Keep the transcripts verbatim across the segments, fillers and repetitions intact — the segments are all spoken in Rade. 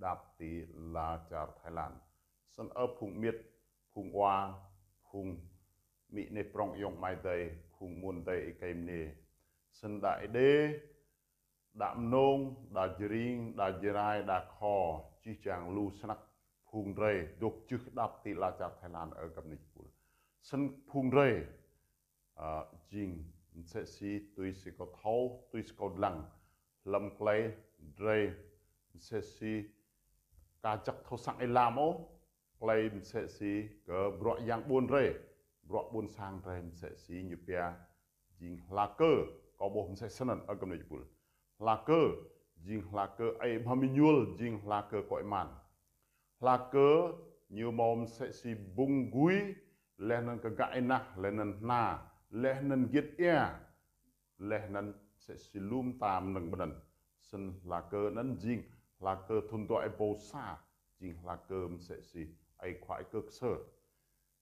đăp ti ala čar Thái Lan. Snăn ơ phung amiêt, phung awa, phung amĭ neh prŏng ayŏng amai adei, phung amuôn adei êkei mniê. Snăn đa Êđê, đa Mnông, đa Jring, đa Jrai, đa Kho, jih jang lu snăk phung drei dôk jưh đăp ti ala čar Thái Lan ơ găp ni jih pul. Snăn phung drei, ơ, jing msĕ si tui si kâo thâo, tui si kâo dlăng, hlăm klei drei msĕ si ka jăk thâo săng êlam ôh, klei msĕ si kơ bruă yang ƀuôn drei, bruă ƀuôn sang drei msĕ si ñu pia jing hla kơ, kâo ƀuh msĕ snăn ơ găp ni jih pul. Hla kơ, jing hla kơ aê bham êñuôl, jing hla kơ kŏ êman. Hla kơ ñu mâo msĕ si bŭng gui, leh anăn kơ gah ênah, leh anăn hna, leh anăn giêt êa, leh anăn msĕ si lu mta mnơ̆ng mnăn. Snăn hla kơ anăn jing hla kơ thŭn dua êbâo sa, jing hla kơ msĕ si aê khua aê kơ ksơr.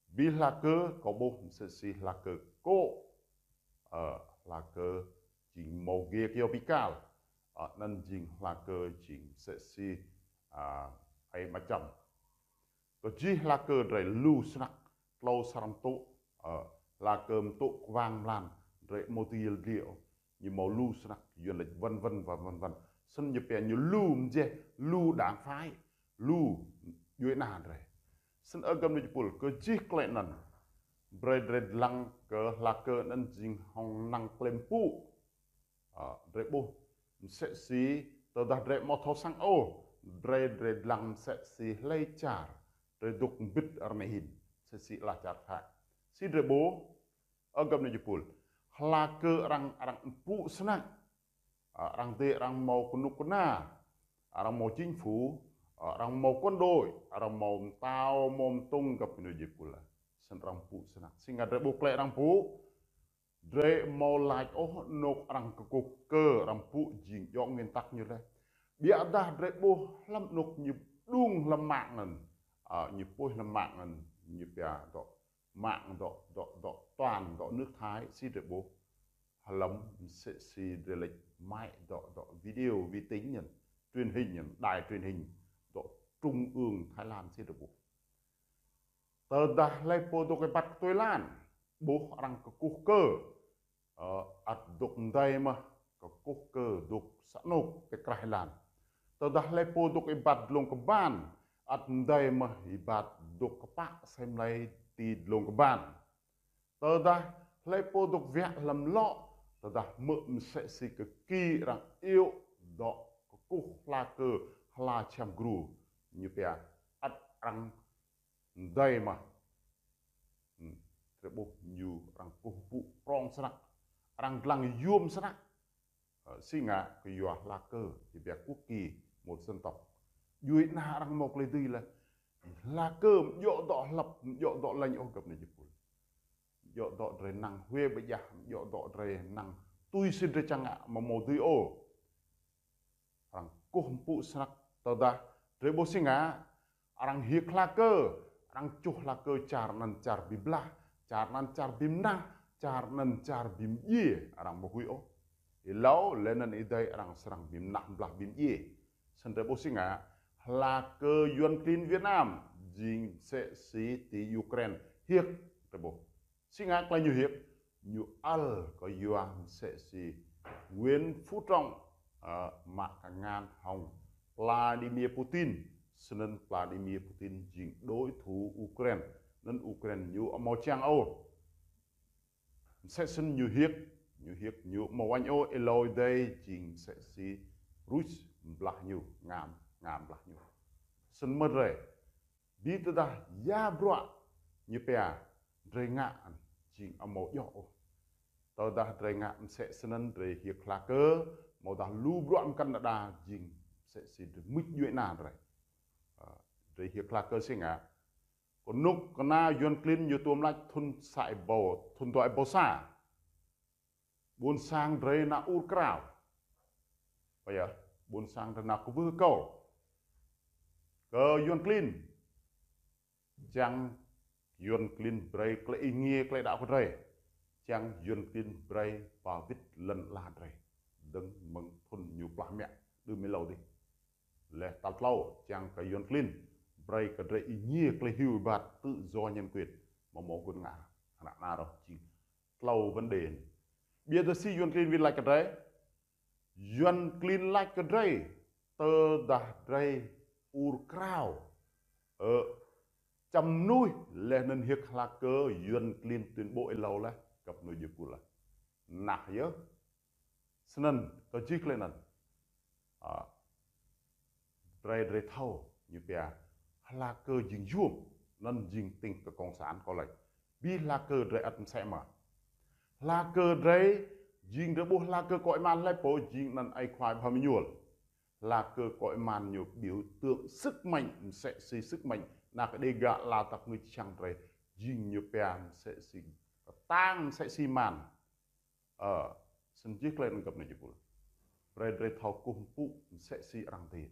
Bi hla kơ kâo ƀuh msĕ si hla kơ kô̆, ơ, hla kơ jing mâo giê kyâo bi kal, ơ, anăn jing hla kơ jing msĕ si, ơ, aê mčăm. Kơ jih hla kơ drei lu snăk, tlâo srăng tŭ, ơ, hla kơ mtŭ kwang mlan, drei amâo dưi yăl dliê ôh, ñu mâo lu snăk, yuăn lač vân vân và vân vân. Snăn ñu pia ñu lu mjeh, lu đảng phái, lu djuê ana drei. Snăn ơ găp ni jih pul, kơ jih klei anăn, brei drei dlăng kơ hla kơ anăn jing hŏng năng klei mpŭ. Ơ, drei ƀuh msĕ si, tơdah drei amâo thâo săng ôh, drei, drei dlăng msĕ si hlei čar drei dôk mbĭt ară anei hĭn, msĕ si ala čar Thái. Si drei ƀuh, ơ găp ni jih pul, hla kơ arăng, arăng mpŭ snăk. Ơ, arăng dê arăng mâo knŭk kna, arăng mâo chính phủ, ơ, arăng mâo quân đội, arăng mâo mtao, mâo mtŭng găp ni jih pul. Snăn arăng mpŭ snăk. Si ngă drei ƀuh klei arăng mpŭ, drei amâo lač ôh anôk arăng kkuh kơ, arăng mpŭ jing djŏ nguyên tắc ñu leh. Ƀiădah drei ƀuh hlăm anôk ñu đung hlăm mạng anăn, ơ, ñu puih hlăm mạng anăn, ñu pia dŏ mạng dŏ, dŏ, dŏ toàn dŏ nước Thái si drei ƀuh. Hlăm msĕ si drei lač máy dŏ, dŏ video vi tính anăn, truyền hình anăn, đài truyền hình dŏ Trung ương Thái Lan si drei ƀuh. Tơdah hlei pô dôk êbat ktuê êlan, ƀuh arăng kkuh kơ, ơ, ăt dôk mdei mơh, kkuh kơ dôk sa anôk ti krah êlan. Tơdah hlei pô dôk êbat dlông kban, ăt mdei mơh êbat dôk kpă asei mlei ti dlông kban. Tơdah hlei pô dôk wiă hlăm lŏ, tơdah hmư̆ msĕ si kơ ki arăng iêu dŏ kkuh hla kơ hla čhiăm gru, ñu pia ăt arăng mdei mơh. Hmm. Drei ƀuh ñu arăng kkuh mpŭ prŏng snăk, arăng dlăng yuôm snăk. Ơ, si ngă kyua hla kơ, ñu pia quốc kỳ một dân tộc. Djuê ana arăng mâo klei dưi leh. Hla kơ amâo djŏ dŏ hlăp, amâo djŏ dŏ lêñ ôh găp ni jih pul. Amâo djŏ dŏ drei năng hwiê bi jah, amâo djŏ dŏ drei năng tui si drei čiăng ngă amâo mâo dưi ôh. Arăng kkuh mpŭ snăk tơdah drei ƀuh si ngă, arăng hiêk hla kơ, arăng čuh hla kơ čar anăn čar bi blah, čar anăn čar bi mnah, čar anăn čar bi mdjiê, arăng amâo huĭ ôh. Êlâo leh anăn êdei arăng srăng bi mnah blah bi mdjiê. Snăn drei ƀuh si ngă, hla kơ yuăn klin Việt Nam, jing msĕ si ti Ukraine, hiêk drei ƀuh. Si ngă klei ñu hiêk, ñu ăl kyua msĕ si Nguyễn Phú Trọng, ơ, mă kngan hŏng Vladimir Putin, snăn Vladimir Putin jing đối thủ Ukraine, anăn Ukraine ñu amâo čiăng ôh. Msĕ snăn ñu hiêk, ñu hiêk ñu amâo uêñ ôh, êlâo êdei jing msĕ si Rus mblah ñu, ngă, ngă mblah ñu. Snăn mơh drei, bi tơdah ya bruă ñu pia, drei ngă jing amâo djŏ ôh. Tơdah drei ngă msĕ snăn drei hiêk hla kơ, amâodah lu bruă mkăn đa đa jing msĕ si drei mưč djuê ana drei. Ơ, drei hiêk hla kơ si ngă. Knŭk kna yuăn klin ñu tuôm lač thŭn sa êbâo, thŭn dua êbâo sa. Ƀuôn sang drei nao ur krao. Ƀiădah, ƀuôn sang drei nao kwưh akâo kơ yuăn klin. Čiăng yuăn klin brei klei êngiê klei đăo kơ drei. Čiăng yuăn klin brei ba wĭt lăn ala drei. Dơ̆ng mơ̆ng thŭn ñu plah mă đưm êlâo dih. Leh tal tlâo, čiăng kơ Yuăn klin brei kơ drei êngiê klei hiu êbat tự do nhân quyền. Amâo mâo gun ngă hră anăn ôh, jing tlâo vấn đề. Ƀiădah si Yuăn klin wĭt lač kơ drei? Yuăn klin lač kơ drei, tơdah drei ur krao, ơ, čăm mnuih leh anăn hiêk hla kơ Yuăn klin tuyên bố êlâo leh, găp mnuih jih pul leh. Nah yơh. Snăn kơ jih klei anăn, a, drei, drei thâo ñu pia hla kơ jing yuôm, anăn jing tĭng kơ cộng sản kâo lač. Bi hla kơ drei ăt msĕ mơh. Hla kơ drei, jing drei ƀuh hla kơ kŏ êman hlei pô jing anăn ai khua ƀhăm êñuôl. Hla kơ kŏ êman ñu biểu tượng sức mạnh, msĕ si sức mạnh. Anak Đêga ala tăp ngưč čiăng drei, jing ñu pia msĕ si ktang, msĕ si man. Ơ, snăn jih klei anăn găp mnuih jih pul. Brei drei thâo kkuh mpŭ msĕ si arăng tin.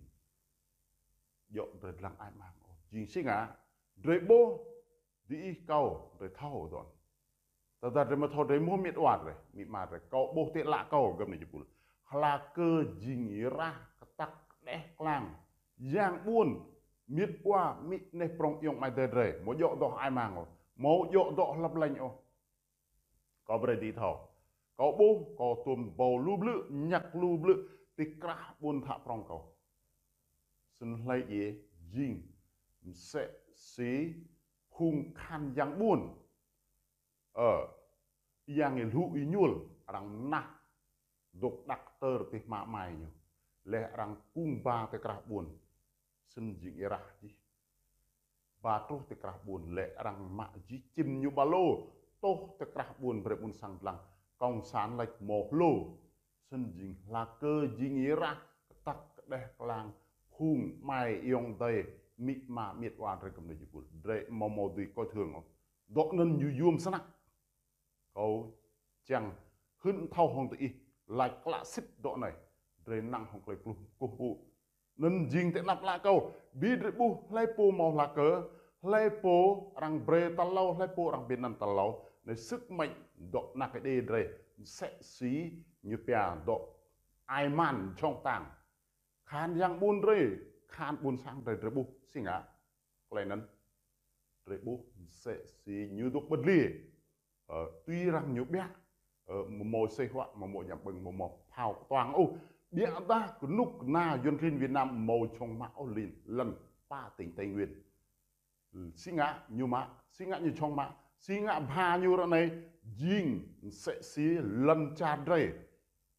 Djŏ drei dlăng ai mang ôh. Jing si ngă, drei ƀuh, diih kâo, drei thâo dŏ. Tơdah drei amâo thâo drei mâo miêt wa drei, amĭ ama drei, kâo ƀuh ti ală kâo găp mnuih jih pul. Hla kơ jing êrah, ktăk, kđeh, klang. Yang ƀuôn, miêt wa, amĭ neh prŏng ayŏng amai adei drei, amâo djŏ dŏ ai mang ôh, amâo djŏ dŏ hlăp lêñ ôh. Kâo brei diih thâo. Kâo ƀuh, kâo tuôm ƀâo lu blư̆, ñăk lu blư̆, ti krah ƀuôn thă prŏng kâo. Snăn hlei djiê jing msĕ si phung kahan yang ƀuôn. Ơ, yang êlhŭ êñuôl, arăng mnah dôk đăk tơr ti hma amai ñu. Leh arăng kung ba ti krah ƀuôn. Snăn jing êrah jih. Ba truh ti krah ƀuôn leh arăng mă jih čĭm ñu ba lô, tuh ti krah ƀuôn brei ƀuôn sang dlăng, cộng sản lač mâo hlô. Snăn jing hla kơ jing êrah, ktăk, kđeh, klang, phung amai ayŏng adei, amĭ ama miêt wa drei găp mnuih jih pul. Drei amâo mâo dưi kơ thơ̆ng ôh. Dŏ anăn ñu yuôm snăk. Kâo čiăng hưn thâo hŏng diih, lač klă sĭt dŏ anei. Drei năng hŏng klei kkuh mpŭ. Anăn jing ti anăp ală kâo, bi drei ƀuh hlei pô mâo hla kơ, hlei pô arăng brei tal êlâo, hlei pô arăng bi anăn tal êlâo, anei sức mạnh dŏ anak Êđê drei, msĕ si ñu pia dŏ ai man jhŏng ktang. Kahan yang ƀuôn drei, kahan ƀuôn sang drei, drei ƀuh si ngă. Klei anăn drei ƀuh msĕ si ñu dôk ƀơ̆t dliê. Ơ, tui arăng ñu ƀiă, ơ, amâo mâo asei hua, amâo mâo jam ƀơ̆ng, amâo mâo phao ktuang ôh. Ƀiădah knŭk kna Yuăn klin Việt Nam amâo jhŏng mă ôh lin, lăn pă tỉnh Tây Nguyên. Si ngă ñu mă, si ngă ñu jhŏng mă, si ngă bha ñu ară anei, jing msĕ si lăn čar drei.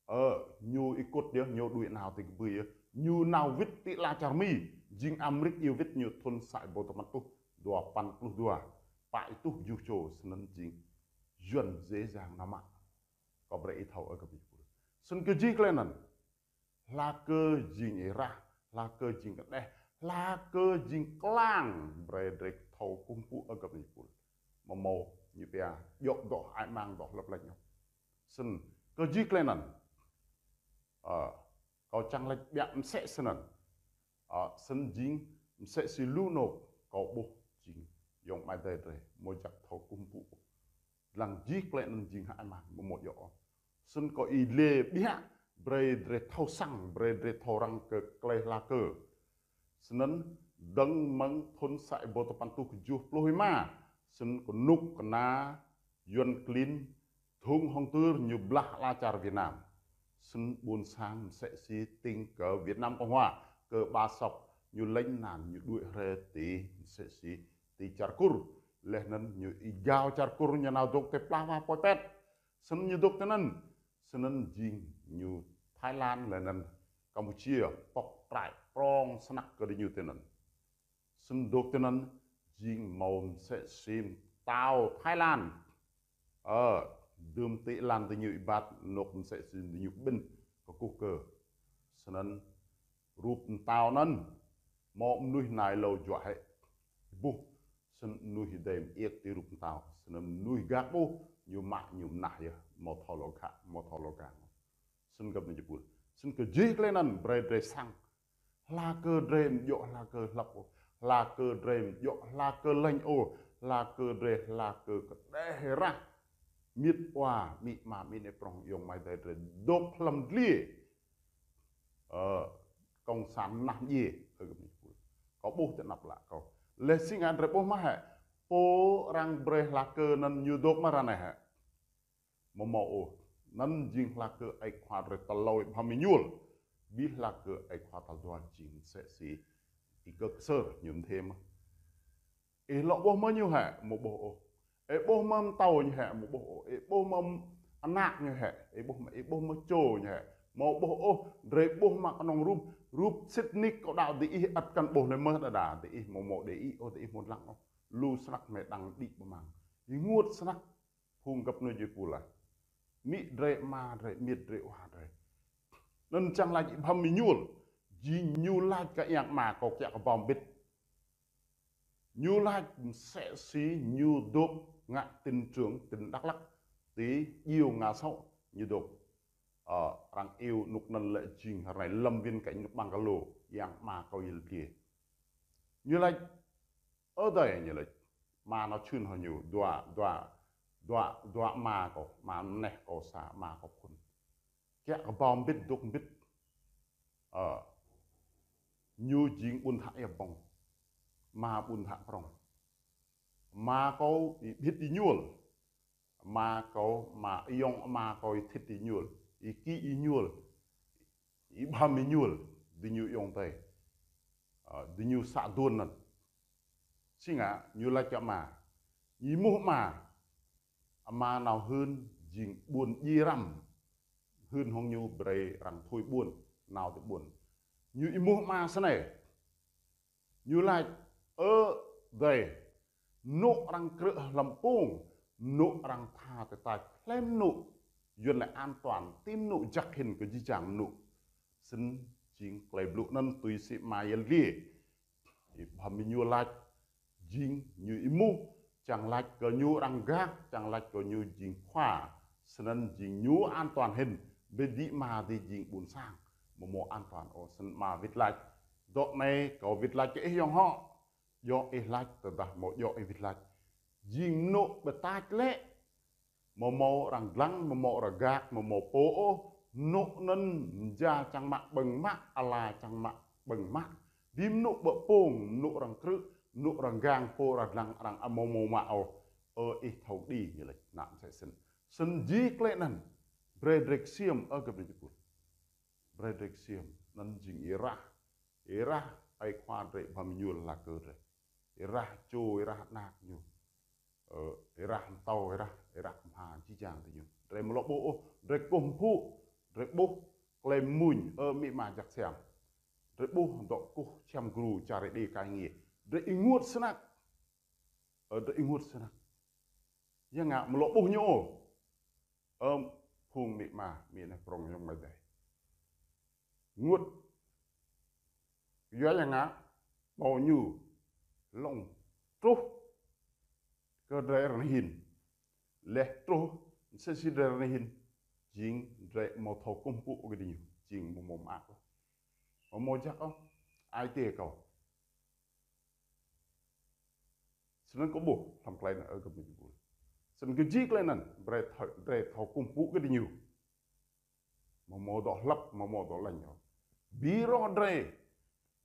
Ơ, ñu êkŭt yơh, ñu đuĕ nao ti kbưi yơh. Ñu nao wĭt ti ala čar Mi, jing Amêrik iêu wĭt ñu thŭn sa êbâo dua păn êtuh dua păn pluh dua. Pă êtuh kjuh čô, snăn jing Yuăn dễ dàng nao mă. Kâo brei ih thâo ơ găp mnuih jih pul. Snăn kơ jih klei anăn. Hla kơ jing êrah, hla kơ jing kđeh, hla kơ jing klang, brei drei thâo kkuh mpŭ ơ găp mnuih jih pul. Amâo mâo ñu pia, djŏ dŏ ai mang dŏ hlăp lêñ ôh. Snăn, kơ jih klei anăn. Ơ, kâo čiăng lač ƀiă msĕ snăn. Ơ, snăn jing msĕ si lu anôk kâo ƀuh jing ayŏng amai adei drei, amâo jăk thâo kkuh mpŭ. Dlăng jih klei anăn jing hơăi mang, amâo mâo djŏ ôh. Snăn kâo êlâo ƀiă, brei drei thâo săng, brei drei thâo răng kơ klei hla kơ. Snăn dơ̆ng mơ̆ng thŭn sa êbâo dua păn êtuh kjuh pluh êma, snăn knŭk kna Yuăn klin, Thung hŏng tŭr ñu blah ala čar Việt Nam. Snăn ƀuôn sang msĕ si tĭng kơ Việt Nam Cộng Hòa, kơ ƀa sŏk ñu lêñ anăn ñu đuĕ hriê ti msĕ si ti čar Kur. Leh anăn ñu êgao čar Kur ñu nao dôk ti plah wah Poi Pet. Snăn ñu dôk tinăn. Snăn jing ñu Thái Lan leh anăn Campuchia, pŏk trại prŏng snăk kơ diñu tinăn. Snăn dôk tinăn jing mâo msĕ si mtao Thái Lan. Ơ, dưm ti êlan diñu êbat anôk msĕ si diñu ƀĭn kkuh kơ. Snăn rup mtao anăn, mâo mnuih nao êlâo juă hĕ. Ƀuh, snăn mnuih êdei mơiêk ti rup mtao. Snăn mnuih gak ƀuh, ñu mă ñu mnah yơh, amâo thâo lŏ ghă, amâo thâo lŏ gang. Snăn găp mnuih jih pul. Snăn kơ jih klei anăn brei drei săng. Hla kơ drei amâo djŏ hla kơ hlăp ôh. Hla kơ drei amâo djŏ hla kơ lêñ ôh. Hla kơ drei hla kơ kđeh êrah. Miêt wa, amĭ ama, amĭ neh prŏng, ayŏng amai adei drei dôk hlăm dliê. Ơ, cộng sản nah ye. Ơ găp ni pul. Kâo ƀuh ti anăp ală kâo. Leh si ngă drei ƀuh mơh hĕ. Pô arăng brei hla kơ anăn ñu dôk mơh ară anei hĕ. Amâo mâo ôh. Anăn jing hla kơ ai khua drei tal tlâo Y-Bham Êñuôl. Bi hla kơ ai khua tal dua jing msĕ si Y-Kơk Ksơr ñu mdê mơh. Ih lŏ ƀuh mơh ñu hĕ, amâo ƀuh ôh. Ih ƀuh mơh mtâo ñu hĕ, amâo ƀuh ôh. Ih ƀuh mơh anak ñu hĕ, ih ƀuh mơh, ih ƀuh mơh čô ñu hĕ. Amâo ƀuh ôh, drei ƀuh mă knŏng rup, rup sĭt nik kâo đăo diih ăt kăn ƀuh leh mơh đa đa, diih amâo mâo để ý ôh, diih amâo dlăng ôh. Lu snăk hmei đăng đĭ ƀơ̆ng. Ênguôt snăk phung găp nui jih pul ah. Amĭ drei, ama drei, amiêt drei, awa drei. Anăn čiăng lač Y-Bham Êñuôl, jing ñu lač kơ ayŏng ama kâo kiă kbao mbĭt. Ñu lač msĕ si ñu dôk ngă tỉnh trưởng tỉnh Đắk Lắk, ti djiêu Ngã Sáu ñu dôk. Ơ, arăng iêu anôk anăn lĕ jing hrei lâm viên cảnh anôk ƀăng kơ lô, ayŏng ama kâo yăl dliê. Ñu lač, ơ adei ñu lač, ama nao čhưn hŏng ñu, dua, dua, dua, dua ama kâo, ama mneh kâo sa, ama kâo phŭn. Kiă kbao mbĭt dôk mbĭt. Ơ. Ñu jing ƀuôn thă Ia Bông. Ama ƀuôn thă Prŏng. Ama kâo Y-Bhĭt Êñuôl. Ama kâo, ama ayŏng ama kâo Y-Thĭt Êñuôl. Y-Ki Êñuôl. Y-Bham Êñuôl. Diñu ayŏng adei. Ơ, diñu sa duôn anăn. Si ngă, ñu lač kơ ama. Ñu êmuh ama. Ama nao hưn jing ƀuôn Djiê Răm. Hưn hŏng ñu brei arăng thâo ƀuôn, nao ti ƀuôn. Ñu êmuh ama snei. Ñu lač, ơ adei, mnŭ arăng krư̆ hlăm pông, mnŭ arăng tha ti tač, hlei mnŭ, yuăn lĕ an toàn, ti mnŭ jăk hĭn kơ jih jang mnŭ. Snăn jing klei blŭ anăn tui si ama yăl dliê. Y-Bham Êñuôl lač, jing ñu êmuh, čiăng lač kơ ñu arăng gak, čiăng lač kơ ñu jing khua, snăn jing ñu an toàn hĭn, bi dĭ ama dih jing ƀuôn sang, amâo mâo an toàn ôh, snăn ama wĭt lač. Dŏ anei, kâo wĭt lač kơ ih ayŏng hŏ, djŏ ih lač, tơdah amâo djŏ ih wĭt lač. Jing mnŭ bi tač lĕ, amâo mâo arăng dlăng, amâo mâo arăng gak, amâo mâo pô ôh, mnŭ anăn mja čiăng mă ƀơ̆ng mă, ala čiăng mă ƀơ̆ng mă. Bi mnŭ ƀơ pông, mnŭ arăng krư̆, mnŭ arăng gang, pô arăng dlăng, arăng amâo mâo mă ôh. Ơ ih thâo đĭ ñu lač, anăn msĕ snăn. Snăn jih klei anăn, brei drei ksiêm, ơ găp ni jih pul. Brei drei ksiêm, anăn jing êrah. Êrah ai khua drei Y-Bham Êñuôl lač kơ drei. Êrah čô, êrah anak ñu. Ơ, êrah mtâo, êrah, êrah kmha, jih jang diñu. Drei amâo lŏ ƀuh ôh, drei kkuh mpŭ, drei ƀuh klei mmuñ, ơ, amĭ ama jăk siam. Drei ƀuh dŏ kkuh siam gru čar Êđê kai ngiê. Drei ênguôt snăk. Ơ, drei ênguôt snăk. Ya ngă amâo lŏ ƀuh ñu ôh. Ơ, phung amĭ ama, amĭ anei prŏng ayŏng amai adei. Ênguôt. Yua ya ngă, ƀâo ñu, lŏ truh, kơ drei ară anei hĭn. Leh truh, msĕ si drei ară anei hĭn. Jing drei amâo thâo kkuh mpŭ kơ diñu. Jing amâo mâo mơak ôh. Amâo mâo jăk ôh. Ai tiê kâo. Snăn kâo ƀuh, hlăm klei anăn, ơ, găp ni jih pul. Snăn kơ jih klei anăn, brei thâo, drei thâo kkuh mpŭ kơ diñu. Amâo mâo dŏ hlăp, amâo mâo dŏ lêñ ôh. Bi roh drei,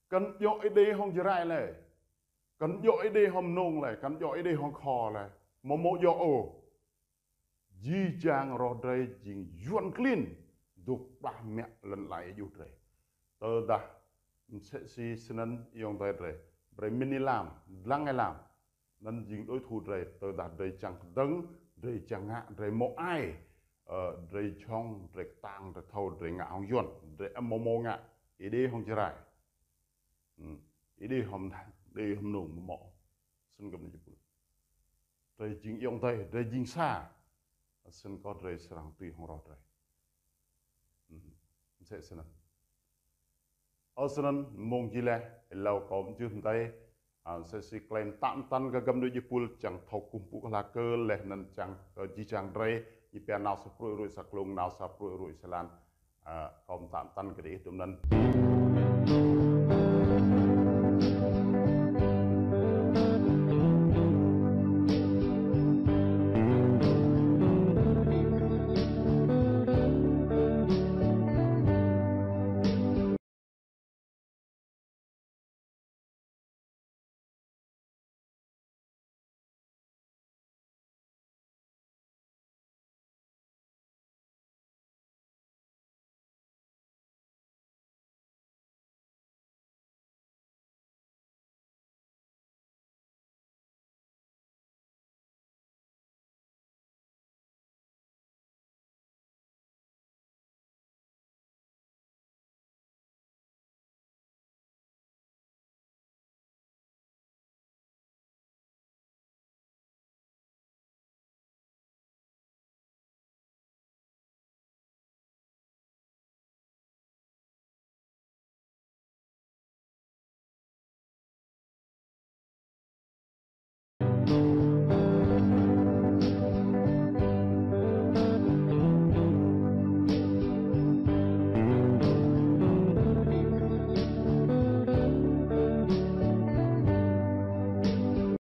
kăn djŏ Êđê hŏng Jrai lei. Kăn djŏ Êđê hŏng Mnông lei, kăn djŏ Êđê hŏng Kho lei. Amâo mâo djŏ ôh. Jih jang roh drei jing yuăn klin, dôk plah mă lăn ala êa juh drei. Tơdah msĕ si snăn ayŏng adei drei, brei mĭn êlam, dlăng êlam. Anăn jing đối thủ drei, tơdah drei čiăng kdơ̆ng, drei čiăng ngă, drei mâo ai, ơ, drei jhŏng, drei ktang, drei thâo, drei ngă hŏng yuăn, drei amâo mâo ngă Êđê hŏng Jrai. Hmm. Êđê hŏng, Êđê hŏng Mnông amâo mâo. Snăn găp ni jih pul. Drei jing ayŏng adei, drei jing sa. Snăn kơh drei srăng tui hŏng roh drei. Hmm. Msĕ snăn. Ơ snăn mông jih leh, êlâo kâo mjưh mdei, a, msĕ si klei mtă mtăn kơ găp ni jih pul čiăng thâo kkuh mpŭ kơ hla kơ leh anăn čiăng kơ jih jang drei, ñu pia nao sa pruê̆ ruê̆ sa klông, nao sa pruê̆ ruê̆ sa lan, a, kâo mtă mtăn kơ diih dŭm anăn.